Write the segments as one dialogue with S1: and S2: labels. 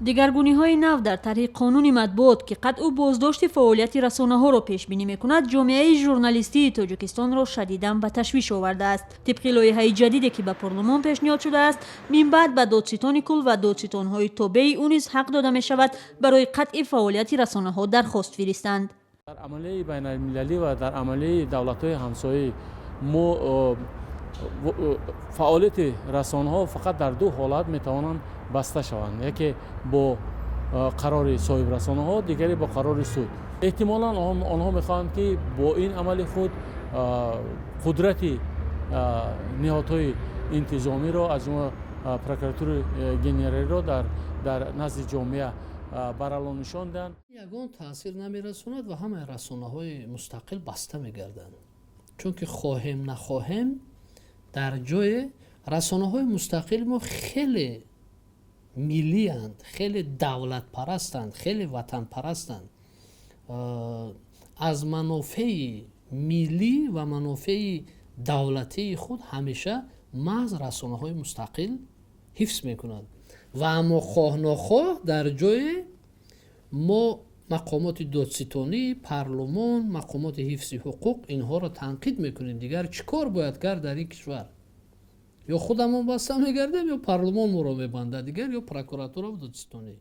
S1: Дигаргуниҳои нав дар тарҳи қонуни матбуот, ки қатъу боздошти фаъолияти расонаҳоро пешбинӣ мекунад, ҷомеаи журналистии Тоҷикистонро шадидан ба ташвиш овардааст. Тибқи лоиҳаи ҷадиде, ки ба парлумон пешниҳод шудааст, минбаъд ба додситони кул ва додситонҳои тобеи ӯ низ ҳақ дода мешавад барои қатъи фаъолияти расонаҳо дархост фиристанд.
S2: Дар амалияи байналмилалӣ ва дар амалияи давлатҳои ҳамсояи мо фаъолияти расонаҳо фақат дар ду ҳолат метавонанд баста шаванд: яке бо қарори соҳибрасонаҳо, дигаре бо қарори суд. Эҳтимолан, онҳо мехоҳанд, ки бо ин амали худ қудрати ниҳодҳои интизомиро, аз ҷумла прокуратураи генералиро, дар назди ҷомеа барало нишон диҳанд.
S3: Ягон таъсир намерасонад ва ҳамаи расонаҳои мустақил баста мегарданд, чунки хоҳем нахоҳем, дар ҷое расонаҳои мустақили мо хеле миллиянд, хеле давлатпарастанд, хеле ватанпарастанд. Аз манофеи миллӣ ва манофеи давлатии худ ҳамеша маҳз расонаҳои мустақил ҳифз мекунанд. Ва аммо хоҳ нохоҳ дар ҷое мо мақомоти додситонӣ, парлумон, мақомоти ҳифзи ҳуқуқ инҳоро танқид мекунем. Дигар чӣ кор бояд кард дар ин кишвар? Ё худамон баста мегардем, ё парлумон моро мебандад дигар, ё прокуратура ва додситонӣ.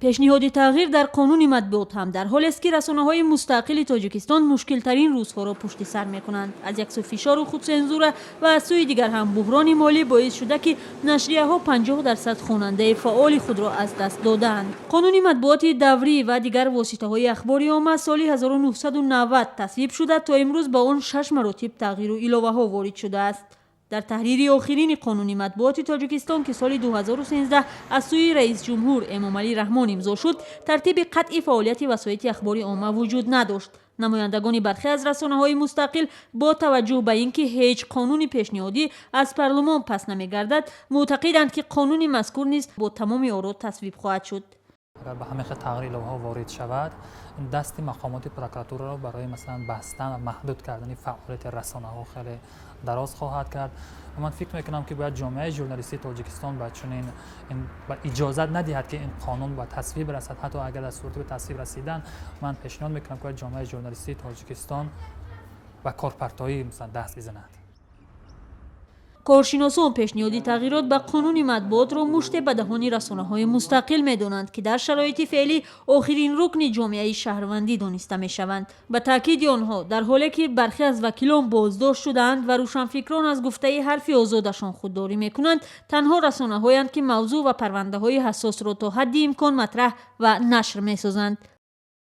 S1: Пешниҳоди тағйир дар қонуни матбуот ҳам дар ҳолест, ки расонаҳои мустақили Тоҷикистон мушкилтарин рӯзҳоро пушти сар мекунанд. Аз як сӯ фишору худсензура ва аз сӯи дигар ҳам буҳрони молӣ боис шуда, ки нашрияҳо 50% хонандаи фаъоли худро аз даст додаанд. Қонуни матбуоти даврӣ ва дигар воситаҳои ахбори омма соли 1990 тасвиб шуда, то имрӯз ба он шаш маротиб тағйиру иловаҳо ворид шудааст. Дар таҳрири охирини қонуни матбуоти Тоҷикистон, ки соли 2013 аз сӯи раисҷумҳур Эмомалӣ Раҳмон имзо шуд, тартиби қатъи фаъолияти васоити ахбори омма вуҷуд надошт. Намояндагони бархе аз расонаҳои мустақил бо таваҷҷӯҳ ба ин ки ҳеҷ қонуни пешниҳодӣ аз парлумон пас намегардад, мӯътақиданд, ки қонуни мазкур низ бо тамоми оро тасвиб хоҳад шуд.
S4: Агар ба ҳамин хел тағйири иловаҳо ворид шавад, дасти мақомоти прокуратураро барои, масалан, бастан ва маҳдуд кардани фаъолияти расонаҳо хеле дароз хоҳад кард. Ва ман фикр мекунам, ки бояд ҷомеаи журналистии Тоҷикистон ба чунин иҷозат надиҳад, ки ин қонун ба тасвиб расад. Ҳатто агар дар сурати ба тасвиб расидан, ман пешниҳод мекунам, ки бояд ҷомеаи журналистии Тоҷикистон ба корпартоӣ, масалан, даст бизанад.
S1: Коршиносон пешниҳоди тағйирот ба қонуни матбуотро муште ба даҳони расонаҳои мустақил медонанд, ки дар шароити феълӣ охирин рукни ҷомеаи шаҳрвандӣ дониста мешаванд. Ба таъкиди онҳо, дар ҳоле ки бархе аз вакилон боздошт шудаанд ва рӯшанфикрон аз гуфтаи ҳарфи озодашон худдорӣ мекунанд, танҳо расонаҳоянд, ки мавзӯъ ва парвандаҳои ҳассосро то ҳадди имкон матраҳ ва нашр месозанд.